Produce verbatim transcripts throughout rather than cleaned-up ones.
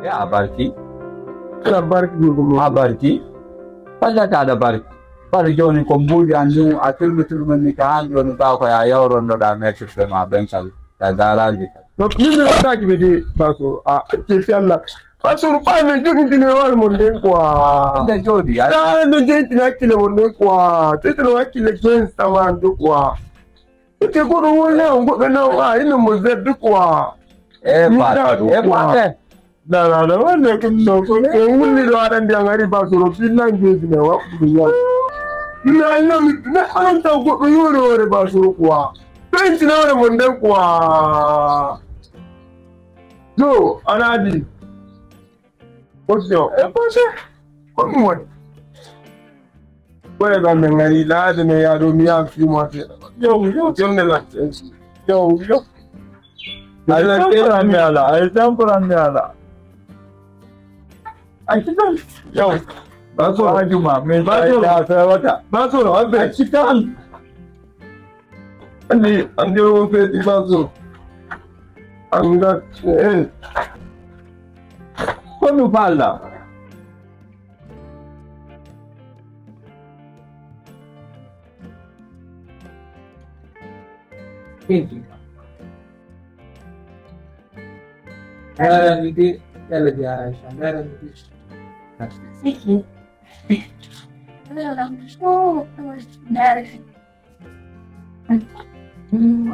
A barki. Aɗa barki, Gurgu Mum. A barki. Fallata aɗa barki. Fala jooni ko mbuuɗi an ɗum, a turmi turmi ni ka han jooni ka ko ya yawronnoɗa mertirde ma ɓen kala. Ya garaaji kala. Donc, min mi waɗaaki ɓe de, Basoro. A, acce fi Allah. Basoro, ɓay men jogintinee hoore mon nden quoi. Nde jooɗi, a- Taa men jogintinee hakkille mon nden quoi. Tete no hakkille gen saman de quoi. Ete goɗɗo won na, goɗɗo na, a, ino mo zedde quoi. E, min faata, da, e, quoi. Faata. Dara, dara, wonde ko ɗum ɗo, ko ɓe wulli ɗo, aɗa anndi an ari Basoro, billahi, mbeeji men waɗude yaw. Mi alnami, neɗɗo on taw goɗɗo yoori hoore Basoro quoi. Ɓentina hoore mon nden quoi. Yo, aɗa adi. Position, e position. Ko ɗum woni. Ɓoye ɗon ɓe ngari laade no yaa ɗo mi yaha fii mo seeɗa. Yow, yow, jonde latte. Yow, yow. Ay, tamporan mi ala, ay, tamporan mi ala. Ay, sitan. Yow. Basoro. Ajuma, mi Basoro. Ay, ya fewata. Basoro, ay, be sitan. Andi, andi o feti Basoro. Anga, eh. Ko mi falla. Thank you. Garandi de, yalla jaara, garandi de. Merci.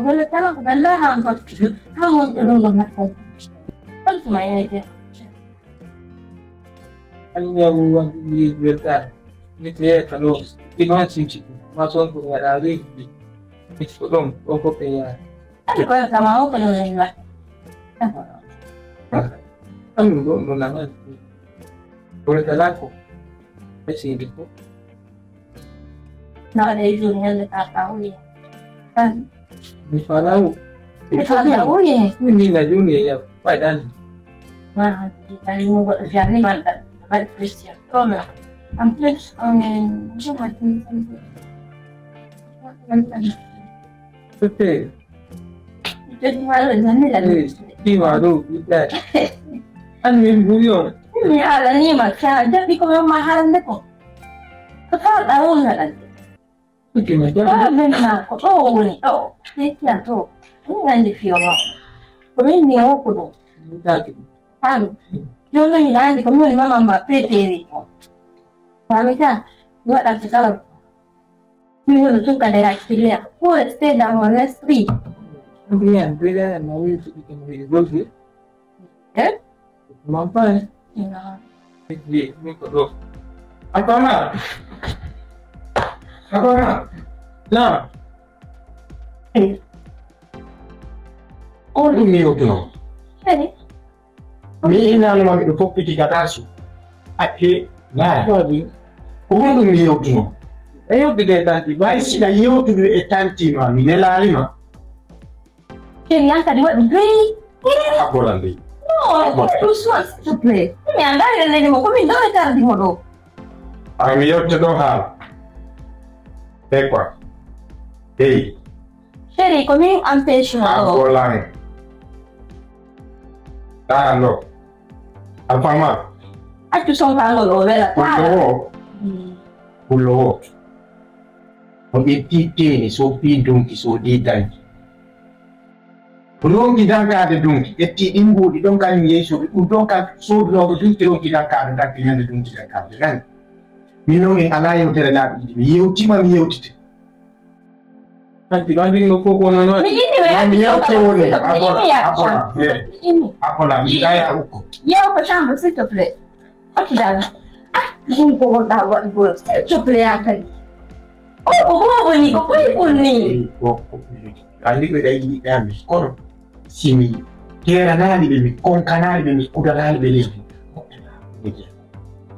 Wala kala ko bella han ko. Han won ko ɗum ko makko. Hol ko ma yeeyde? An ñaawu wonde mi weltaani. Mi teyata ɗo. Ɗi noon sinci. Ma toon ko mi waɗa weeji ɗi. Mi ko ɗoon, ɗoon fof ɓe yaari. Ati koye kama o ko ɗum en waɗi. An ɗum ɗo, ɗum nan. Ko weltanaa ko. Ɓe seydi ko. Nawa ɗe jooni ñande ka ka woni. Kan. Mi faala o. Mi faala o ye. Mi ni na jooni e yam. Fayda ni. Ma, kali mo goɗɗo jarni man ɗa. Waɗi Christian. Ɗo na. En plus, on est, je vois tout. C'était. Peut-être moi, le jarni la. Eh, tu m'as dit, putain. An min bouillon. Mi haala ni ma, ka jaɓi ko ma haalande ko. Ko tawɗa wonno ɗan. Ɗa men na ko ɗo woni ɗo. Seydi An to. Min anndi fiyo ma. Ko min ni o ko ɗo. An. Jooni min anndi ko min woni mama ma préféré ko. Fami ka. Mi waɗan ko kala. Mi woni tun ka nder hakkille am. Pour rester dans mon esprit. Bien, bien, ma wi ko ɗum wi golfi. Eh? Mon père. Ina. Min ko ɗo. Apama. Apama. Na. On ɗum mi yewtuno. Eh. Mi inano ma miɗo foppiti gadasu. Ahe. Na. Ko ɗum mi yewtuno. E yewtude e tanti. Way siɗa yewtude e tanti ma mi nelaali ma. Chéri, an kadi waɗu gay. Akolan dey. Non, waɗu soin, s'il te plaît. Mi anndaa e leydi mo, ko min ɗo e tardi mo ɗo. Ay, mi yewte ɗo haala. Hey quoi. Hey. Chéri, ko min empêche mo ɗo. Akolan. Ɗa anndo. A fama. Accu sonkangol o wela. Pullo o. Pullo o. O ƴetti teeni, soppi donki, soodi danki. Ronki dankaade donki, ƴetti ɗin mbuuɗi ɗon kañum yehi soodi. Ɗum ɗon kan soodunooɗo donki, ronki dankaade danki ñande donki dankaade. Nani? Min noon en alaa yewtere laabi ɗiɗi. Mi yewtima, mi yewtite. Hanti ɗon ɗin ɗo fof ko noon. Mi yiɗi mi. Ma mi yewte woni. Akola, akola. Akola, mi ɗaya ukko. Yew ko chambre, s'il te plaît. Accu dal. Ah, ɗum ko wonɗa waɗugol. Coppleya kadi. O, o boobo ni, ko koye kon ni. Anndi ɓe ɗay yiɗaami. Kono si mi teeranaali ɓe, mi konkanaali ɓe, mi kudanaali ɓe leydi.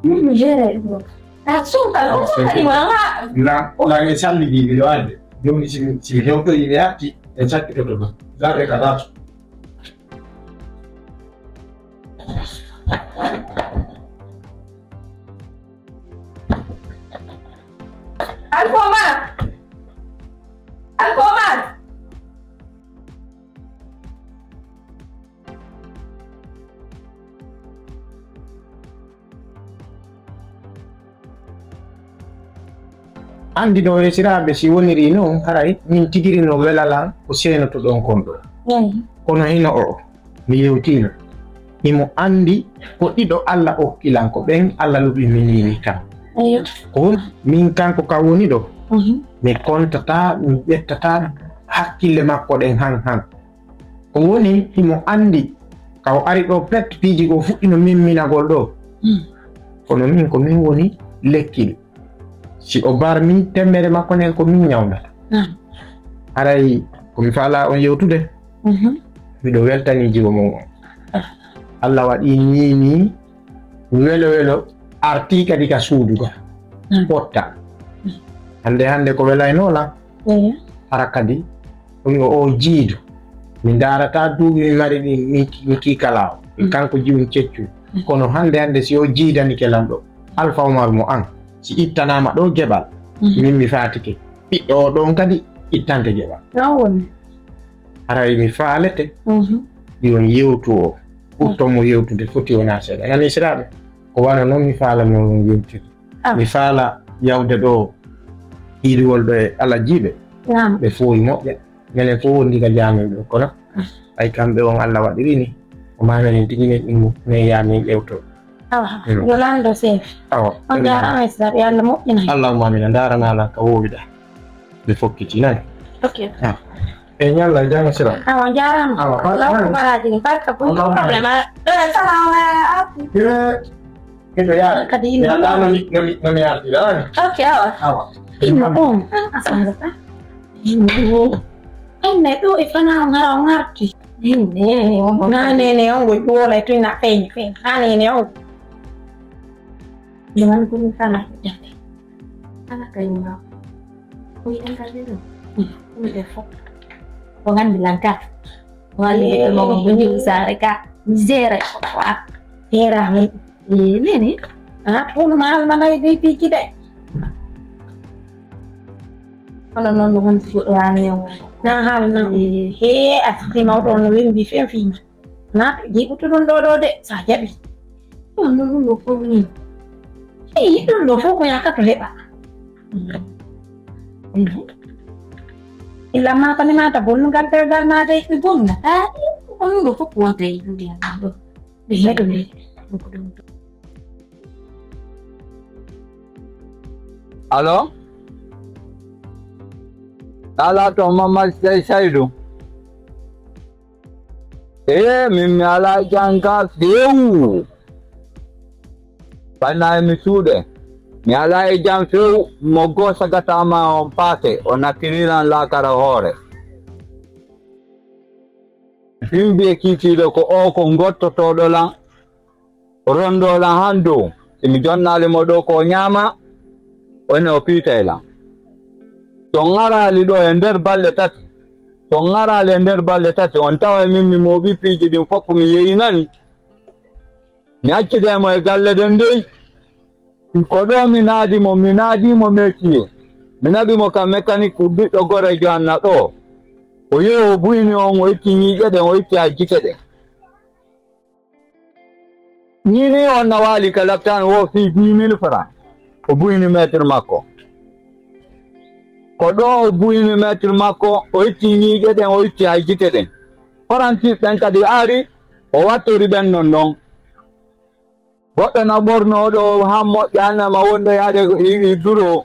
Min mi jeere ɗum ɗo. Ta sunkal, o sunkal ima ma. La, la e salli ɗi, miɗo adde. Jooni si mi, si mi hewtoyi, mi arti, e sakkitoto ma. Zaɓe ka laato. Alfoma! Alfoma! Anndi no, esiraaɓe, si woniri noon, haray min tigiri no welalan ko seenoto ɗon kon ɗoo. Eey. Kono hino o, mi yewtiino. Himo anndi ko ɗiɗo Alla okki lan, ko ɓen Alla luɓi mi nii kan. Eey. Ko woni, min kanko ka woni ɗoo, mhm, mi kontataa, mi ƴettataa hakkille makko ɗen han han. Ko woni, himo anndi ka o ari ɗoo pet, piiji goo fuɗɗino memminagol ɗoo. Hmm. Kono min, ko min woni lekkil. Si o barmii temmbere makko nden, ko min ñawndata. Hmm. Haray ko mi faalaa on yewtude, mhm, miɗo weltanii jiwo mon on. Ah. Alla waɗii nii nii welo welo artii kadi ka suudu ga. Hmm. Ɓotta. Hmm. Hannde hannde ko welaynoo lan. Eey. Hara kadi o wi'o o jiidu. Mi ndaarataa duuɓi mi mari ɗin, mi, mi kiikalaawo. Mm. Kanko jiwmi ceccu. Mm. Kono hannde hannde si o jiidanike lan ɗoo, Alfa Umar mo an, si ittanaama ɗoo geɓal, mm, min mi faatike. Ɓiɗɗo o ɗon kadi ittante geɓal. Noon woni. Haray mi faalete, mhm, yo on yewtu o. Ɓurton mo yewtude foti wonaa seeɗa. Nani, siraaɓe? Ko wano noon mi faala mo on yewtude. Ah. Mi faala yawde ɗoo hiiruwol ɓe alajiiɓe. Naam. Ɓe fow e moƴƴa. Minen fow wondi ka jaamiiɓe kono. Ah. Ay kamɓe on Alla waɗiri ni. Ko maa minen tigi min ɗum min yaa min ƴewto. Awa, mm, yo lanndo seefi. Awa. On jaaraama e sabi, yo Alla moƴƴina. Allahumma amiin. Ndaarana lan ka woowuɗaa. Ɓe fokkiti nani. Ok. Ah. E ñalla e jam, sira. Awa, jaaraama. Awa, bar-, law ko baraaji ni, barka ko. Allahumma. Problème. Eh, salamu alaikum. Eh, miɗo yaara. Kadi ina. Ya, no mi, no mi, no mi yaartira, eh? Ok, awa. Awa. Ina on. Ah, asanga. Ina on. Enne ɗo e fana on hara on arti. Ine, on. Na nene on go ƴuwola e tuna feeñ, feeñ. Na nene on. Ɗum woni ko mi fala jande. Ala kay ma. Ko yiɗen ka ɗum. Ɗum ɗe fof. Ko nganndi lan ka. Walla e mo ko ndi saare ka. Mi seera ko wa. Seera mo. E nene. Ah, kono ma alma ngay dey piiji de. Kono noon no wonti goɗɗo waani e on. Na haalna. E. He a foti mawɗo on no wembi fen fii ma. Na jiɓutu ɗum ɗo ɗo de, sa jaɓi. Ɗum ɗo ɗum ɗo fof ni. Eyi, ɗum ɗo fof ko yakkato heɓa. Illa ma ko ni mata bonnugal ɓe garnaade e bonna. Ah, ɗum ɗo fof ko wonta e ɗum ɗo. Ɓe heɗo ni. Allo? Alaa to Mamad Sey Saydu. Ee, min mi alaa jam ka few. Bannaa mi suuɗe. Mi alaa e jam few, mo goo sagataama on paase, o nattiriran laakara hoore. Yimɓe kiitiiɗo ko o ko ngottotooɗo lan. Rondoo lan han dow, si mi jonnaali mo ɗoo ko o ñaama, o ene o piitay lan. Si on ŋaraali ɗoo e nder balɗe tati, si on ŋaraali e nder balɗe tati, on taway min mi mooɓi piiji ɗin fof mi yeeyinani. Mi accitay mo e galle ɗen dey. Ko ɗoo mi naadi mo, mi naadi mo métier. Mi naɓi mo ka mécanique ɓiɗɗo goreejo an na ɗoo. O yehi o buyni on, o itti ñiiƴe ɗen, o itti hay gite ɗen. Ñiini on na waali ka laptaan wo fii dix mille francs. O buyni maître makko. Ko ɗoo o buyni maître makko, o itti ñiiƴe ɗen, o itti hay gite ɗen. Faransiiɓe ɓen kadi ari, o wattori ɓen non non. Goɗɗo na ɓornooɗo haa moƴƴa, na ma wonɗo yaade e, e bureau.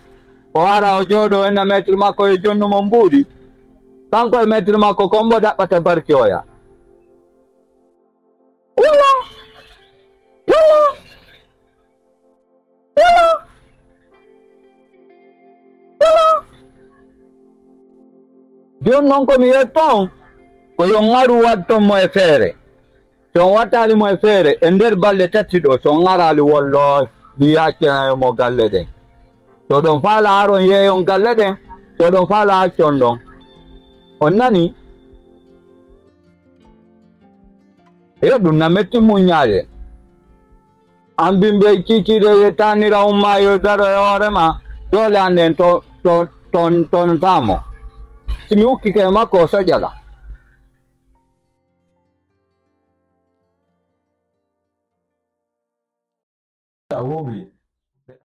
O ara o jooɗo, enna maître makko e jonnu mo mbuuɗi. Kanko e maître makko, ko mbo daɓɓata barki oya. Wala! Wala! Wala! Wala! Jooni noon ko mi yetto on, ko yo ŋaru watton mo e feere. Si on wattaali mo e feere, e nder balɗe tati ɗoo, si on ŋaraali, wallaahi, mi yaaccinaay mo galle ɗen. Si oɗon faala aron yeeyon galle ɗen, si oɗon faala accon ɗon. On nanii? Yo ɗum na metti muññaade. An bimɓe kiikiiɗe e taanira umma yo daro e hoore ma, doole an ɗen to, to, ton, ton taamo. Si mi ukkike e makko, o soƴa ka. A wowli.